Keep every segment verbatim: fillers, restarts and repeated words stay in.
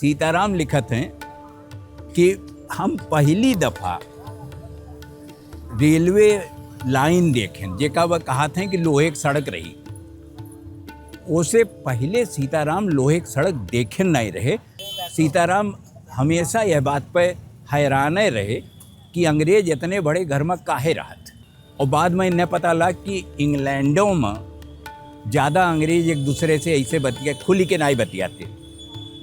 सीताराम लिखत हैं कि हम पहली दफा रेलवे लाइन देखेन, जेका वह कहत हैं कि लोहे के सड़क रही। ओसे पहले सीताराम लोहे के सड़क देखेन नहीं रहे। सीताराम हमेशा यह बात पे हैराने रहे कि अंग्रेज इतने बड़े घर में काहे रहत। और बाद में इन्हें पता लग कि इंग्लैंडों में ज्यादा अंग्रेज एक दूसरे से ऐसे बतिया, खुली के नाई बतियाते।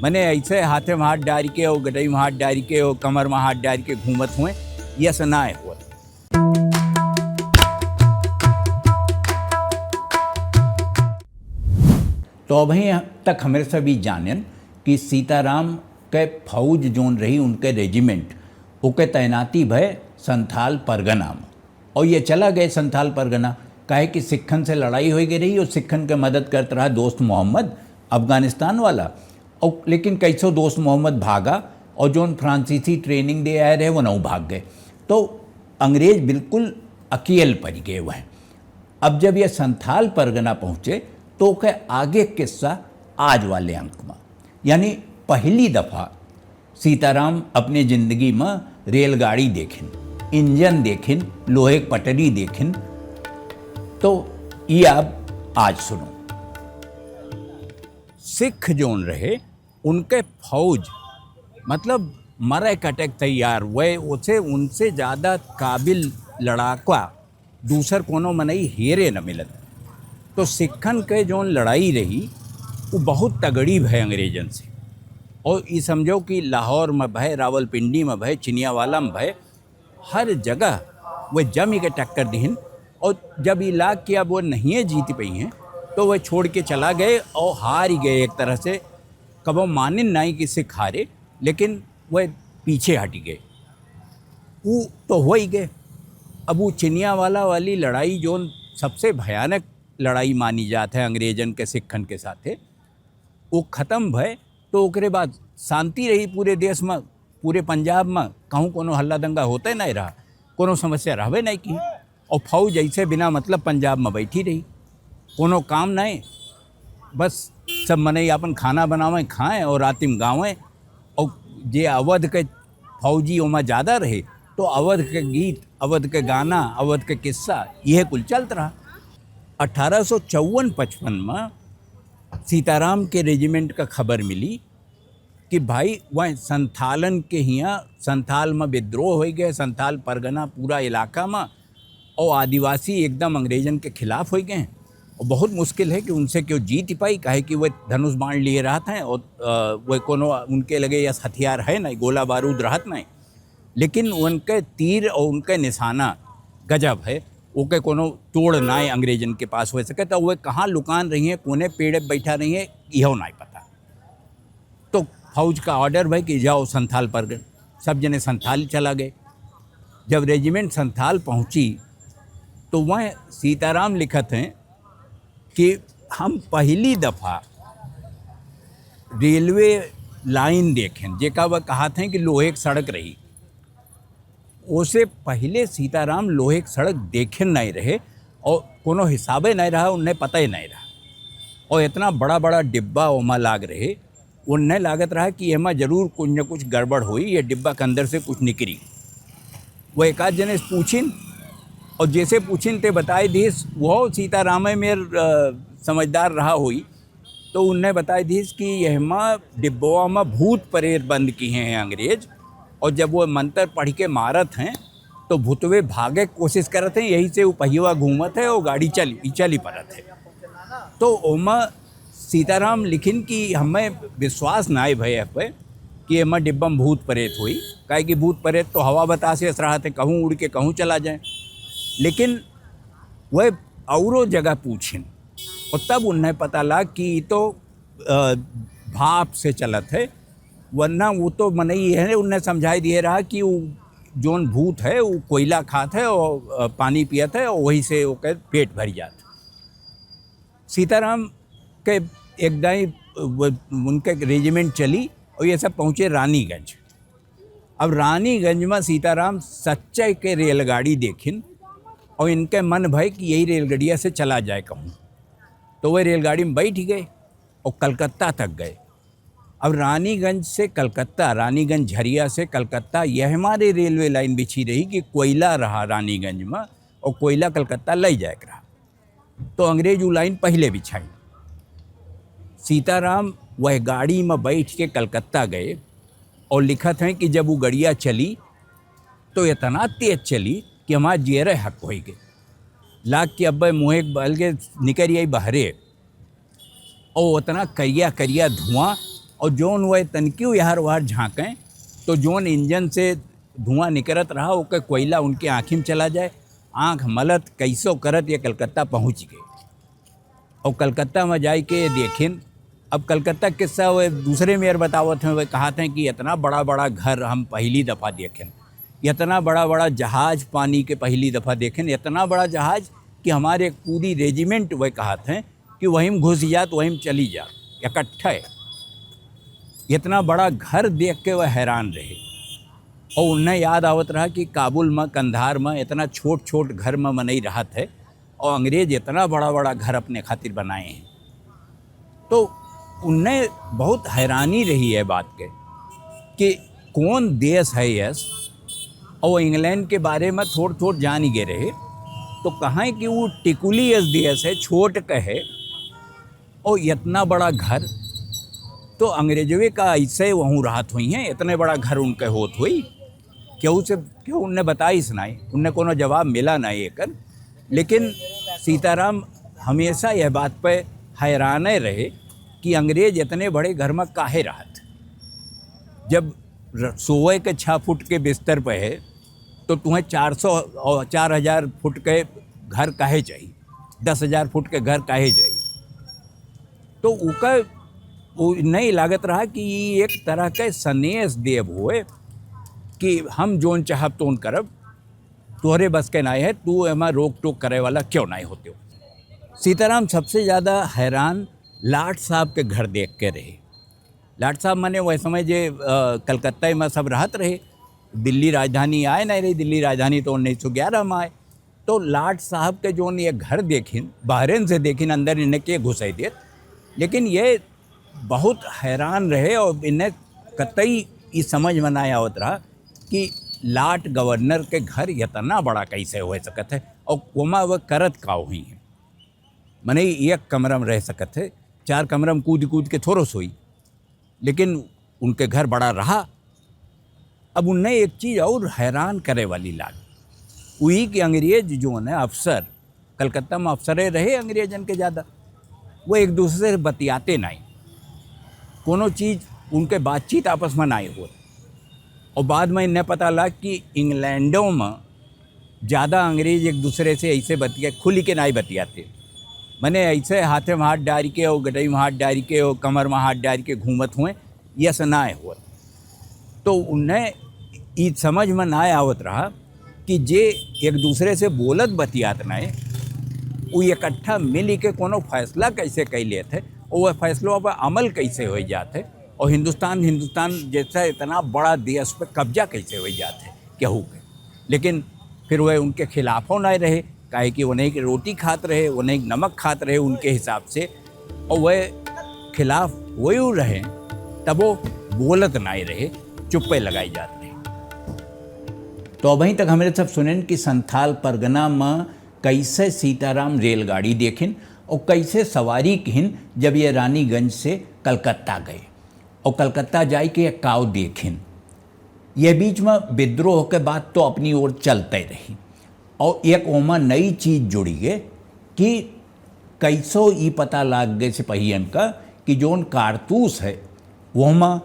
मने ऐसे हाथे में हाथ डाल के और गटई में हाथ डाल के और कमर में हाथ डाल के घूमत हुए, यस नाय हुआ। तो अभी तक हमरे सभी जानेन कि सीताराम के फौज जोन रही, उनके रेजिमेंट, ओके तैनाती भय संथाल परगना में। और ये चला गए संथाल परगना, काहे कि सिखन से लड़ाई हो गई रही और सिखन के मदद करत रहा दोस्त मोहम्मद, अफगानिस्तान वाला। और लेकिन कैसो दोस्त मोहम्मद भागा और जोन फ्रांसीसी ट्रेनिंग दे आए रहे, वो नौ भाग गए। तो अंग्रेज बिल्कुल अकेल पड़ गए वह। अब जब ये संथाल परगना पहुँचे, तो ओके आगे किस्सा आज वाले अंक में, यानी पहली दफा सीताराम अपने जिंदगी में रेलगाड़ी देखिन, इंजन देखिन, लोहे के पटरी देखिन। तो ये आप आज सुनो। सिख जोन रहे, उनके फौज, मतलब, मरे कटे के तैयार, वह उसे, उनसे ज्यादा काबिल लड़ाका दूसर कोनो मनई हेरे न मिलत। तो सिखन के जौन लड़ाई रही, वो बहुत तगड़ी भय अंग्रेजन से। और ई समझो कि लाहौर में भय, रावलपिंडी में भय, चिनियावाला में भय, हर जगह वो जमी के टक्कर दिहिन। और जब ई लाग के अब वो नहीं जीत पइहें, तो वो छोड़ के चला गए और हार ही गए एक तरह से। कबो मानिन नहीं कि सिख हारे, लेकिन वह पीछे हट गए। ऊ तो हो ही गए। अब वो चिनियावाला वाली लड़ाई, जौन सबसे भयानक लड़ाई मानी जात है अंग्रेजन के सिखन के साथे, वो खत्म भय, तो ओकरे बाद शांति रही पूरे देश में, पूरे पंजाब में। कहूँ कोनो हल्ला दंगा होते नहीं रहा, कोनो समस्या रहबे नहीं की। और फौज ऐसे बिना मतलब पंजाब में बैठी रही, कोनो काम नहीं, बस सब मनई अपन खाना बनावें, खाएं और राति में गावें। और जे अवध के फौजी ओमा ज्यादा रहे, तो अवध के गीत, अवध के गाना, अवध के किस्सा, यह कुल चलत रहा। अठारह सौ चौवन पचपन में सीताराम के रेजिमेंट का खबर मिली कि भाई, वह संथालन के हियाँ, संथाल में विद्रोह हो गए, संथाल परगना पूरा इलाका में, और आदिवासी एकदम अंग्रेजन के खिलाफ हो गए। और बहुत मुश्किल है कि उनसे क्यों जीत पाई, काहे कि वह धनुष बाण लिए रहत हैं और, अ, वह कोनो उनके लगे या हथियार है नहीं, गोला बारूद रहत नहीं, लेकिन उनके तीर और उनके निशाना गजब है, ओके कोनो तोड़ नाय अंग्रेजन के पास हो सके। तो वह कहाँ लुकान रही हैं, कोने पेड़ पे बैठा रही हैं, यह नाय पता। तो फौज का ऑर्डर भय कि जाओ संथाल परगन। सब जने संथाल चला गए। जब रेजिमेंट संथाल पहुँची, तो वह सीताराम लिखत हैं कि हम पहली दफा रेलवे लाइन देखें, जेका वह कहत हैं कि लोहे के सड़क रही। ओसे पहले सीताराम लोहे के सड़क देखे नहीं रहे और कोनो हिसाबे नहीं रहा, उन्हें पता ही नहीं रहा। और इतना बड़ा बड़ा डिब्बा ओमा लाग रहे, उन्हें लागत रहा कि एमा जरूर कुछ न कुछ गड़बड़ हुई, ये डिब्बा के अंदर से कुछ निकली। वो एक आध जने से पूछिन, और जैसे पूछिन ते बताए दिस, वो सीतारामे में, अ, समझदार रहा हुई, तो उन्हें बताए दिस कि यहमा डिब्बवा में भूत प्रेत बंद किहे हैं अंग्रेज, और जब वो मंत्र पढ़ के मारत हैं, तो भूतवे भागे के कोशिश करत हैं, यही से वो पहियवा घूमत है और गाड़ी चली, चली पड़त है। तो ओमा सीताराम लिखिन कि हमें विश्वास ना आए भय पे कि एमा डिब्बा में भूत प्रेत होई, काहे कि भूत प्रेत तो हवा बतास से रहत है, कहूँ उड़ के कहूँ चला जाए। लेकिन वह औरो जगह पूछिन, और तब उन्हें पता लग कि ई तो, अ, भाप से चलत है, वरना वो तो मनई है, उन्हें समझाई दिए रहा कि वो जोन भूत है, वो कोयला खात है और, अ, पानी पियत है और वही से ओकर पेट भर जात। सीताराम के एक दाई, वो, उनके रेजिमेंट चली और ये सब पहुँचे रानीगंज। अब रानीगंज में सीताराम सच्चे के रेलगाड़ी देखिन और इनके मन भय कि यही रेलगड़िया से चला जाए कहूँ। तो वह रेलगाड़ी में बैठ गए और कलकत्ता तक गए। अब रानीगंज से कलकत्ता, रानीगंज झरिया से कलकत्ता, यह हमारे रेलवे लाइन बिछी रही कि कोयला रहा रानीगंज में और कोयला कलकत्ता लई जाए के रहा। तो अंग्रेज उ लाइन पहिले बिछाई। सीताराम वह गाड़ी में बैठ के कलकत्ता गए और लिखत हैं कि जब वो गड़िया चली तो इतना तेज चली कि हमार जियरे हक होई गए। लाग के अब्बे मुँहे बल के निकल आई बहरे, और उतना करिया करिया धुआं, और जौन वह तनकियो यार वार झांकें तो जौन इंजन से धुआं निकरत रहा ओके कोयला उनके आँखी में चला जाए। आँख मलत कैसो करत ये कलकत्ता पहुँच गए। और कलकत्ता में जाए के देखिन, अब कलकत्ता किस्सा वह दूसरे मेयर बतावत हैं, वह कहत हैं कि इतना बड़ा बड़ा घर हम पहली दफ़ा देखें, इतना बड़ा बड़ा जहाज पानी के पहली दफ़ा देखें, इतना बड़ा जहाज कि हमारे एक पूरी रेजिमेंट वह कहत हैं कि वहीं में घुस जात, वहीं में चली जात, इकट्ठे। इतना बड़ा घर देख के वह हैरान रहे। और उन्हें याद आवत रहा कि काबुल में, कंधार में इतना छोट छोट घर में मनई रहत है और अंग्रेज इतना बड़ा बड़ा घर अपने खातिर बनाए हैं। तो उन्हें बहुत हैरानी रही है बात के कि कौन देश है यस, और वो इंग्लैंड के बारे में थोड़ थोड़ जान ही गए रहे। तो कहें कि वो टिकुली यस देश है, छोट कहे, और इतना बड़ा घर, तो अंग्रेजवे का ऐसे वहूँ रहत हुई हैं, इतने बड़ा घर उनके होत हुई। केहू से, केहू उनने बताइस नाई, उनने कोनो जवाब मिला नाई एकर। लेकिन सीताराम हमेशा यह बात पे हैराने रहे कि अंग्रेज इतने बड़े घर में काहे रहत। जब र-, सोए के छः फुट के बिस्तर पे है, तो तुम्हें चार सौ और चार हजार फुट के घर काहे चाहिए, दस हजार फुट के घर काहे चाहिए? तो उका, वो नहीं लागत रहा कि ये एक तरह के संदेश देव हुए कि हम जोन चाहब तोन करब, तोहरे बस के नाई है, तू एमा रोक टोक करे वाला क्यों नाई होते हो। सीताराम सबसे ज़्यादा हैरान लाट साहब के घर देख के रहे। लाट साहब माने वह समय जे, अ, कलकत्ता में सब रहत रहे, दिल्ली राजधानी आए नहीं रही, दिल्ली राजधानी तो उन्नीस सौ ग्यारह में आए। तो लाट साहब के जोन ये घर देखिन, बहरेन से देखिन, अंदर इन्हें के घुसाई देत, लेकिन ये बहुत हैरान रहे और इन्हें कतई ई समझ में ना आवत रहा कि लाट गवर्नर के घर इतना बड़ा कैसे हो सकत है और कोमा वह करत का हुई है। मने एक कमरा में रह सकत है, चार कमरा में कूद कूद के थोड़ो सोई, लेकिन उनके घर बड़ा रहा। अब उन्हें एक चीज और हैरान करे वाली लाग, वही कि अंग्रेज जो है अफसर, कलकत्ता में अफसरे रहे अंग्रेजन के ज्यादा, वो एक दूसरे से बतियाते नहीं, कोनो चीज उनके बातचीत आपस में नहीं होत। और बाद में इन्हें पता लग कि इंग्लैंडों में ज्यादा अंग्रेज एक दूसरे से ऐसे बतिया, खुली के नहीं बतियाते, मने ऐसे हाथे में हाथ डाल के और गटई में हाथ डाल के और कमर में हाथ डाल के घूमत हुए, यस ना हुआ। तो उन्हें ई समझ में ना आवत रहा कि जे एक दूसरे से बोलत बतियात नहीं, वो इकट्ठा मिल के कोनो फैसला कैसे कर लेत है और वह फैसलों पर अमल कैसे हो जात है। और हिंदुस्तान, हिंदुस्तान जैसा इतना बड़ा देश पे कब्जा कैसे हो जात है केहू के। लेकिन फिर वह उनके खिलाफों नहीं रहे, काहे कि उन्हें की रोटी खात रहे, उन्हें नमक खात रहे उनके हिसाब से, और वह खिलाफ वही रहे, तब वो बोलत नहीं रहे, चुप्पे लगाई जात रहे। तो अबहीं तक हमरे सब सुनेन कि संथाल परगना में कैसे सीताराम रेलगाड़ी देखिन और कैसे सवारी किहिन जब ये रानीगंज से कलकत्ता गए और कलकत्ता जाए के काव देखिन। ये बीच में विद्रोह के बात तो अपनी ओर चलते रही और एक ओमा नई चीज जुड़ी है कि कैसो ई पता लाग गए सिपहियन का कि जोन कारतूस है, वहमा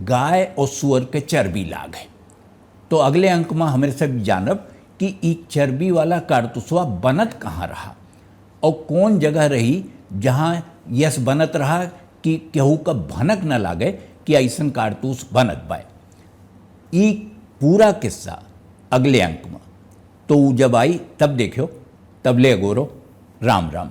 गाय और सुअर के चर्बी लाग है। तो अगले अंक में हमरे सब जानब कि ई चर्बी वाला कारतूसवा बनत कहाँ रहा और कौन जगह रही जहाँ यस बनत रहा कि केहू का भनक न लागे कि ऐसन कारतूस बनत बाय। ई पूरा किस्सा अगले अंक में। तो ऊ जब आई तब देखियो, तब ले गोरो, राम राम।